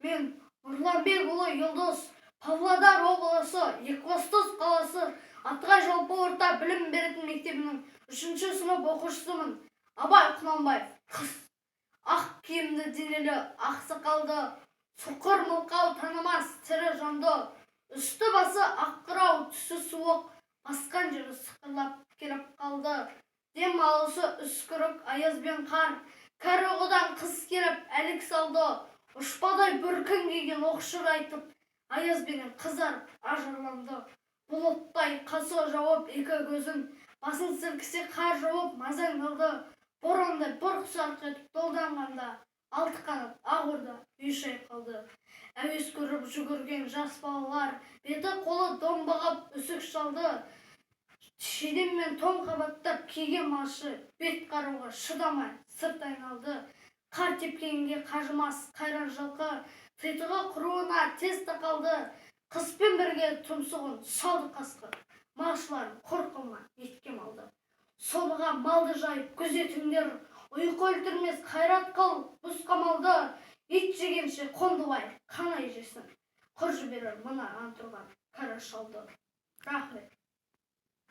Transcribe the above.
Мен Нұрланбекұлы Елдос, Павлодар облысы, Екібастұз қаласы, Атығай жалпы орта білім беретін мектебінің үшінші сынып оқушысымын. Абай Құнанбаев. Қыс. Ақ киімді денелі, ақ сақалды, соқыр, мылқау танымас тірі жанды. Үсті басы ақ қырау, түсі суық, басқан жері сықырлап келіп қалды. Дем алысы үскірік аяз бен қар. Кәрі құдаң қыс келіп әлек салды. Ұшпадай бөркін киген оқшыр айтып, аязбенен қызарып ажарланды. Бұлыттай қасы жауып екі көзін, басын сілкісе қар жауып мазаң алды. Борандай бұрқ-сарқ етіп долданғанда, алты қанат ақ орда үй шайқалды. Әуес көріп жүгірген жас балалар, беті қолы домбығып үсік шалды. Шидем мен тон қабаттап киген малшы бет қаруға шыдамай сырт айналды. Қар тепкенге қажымас қайран жылқы титығы құруына тез тақалды. Қыспен бірге тұмсығын салды қасқыр, малшыларын қор қылма етке малды. Собаға малды жайып күзетіңдер, ұйқы өлтірмес қайрат қыл бұз қамалды. Ит жегенше Қондыбай қанай жесін, құр жіберер мына антұрған кәрі шалды. Рахмет.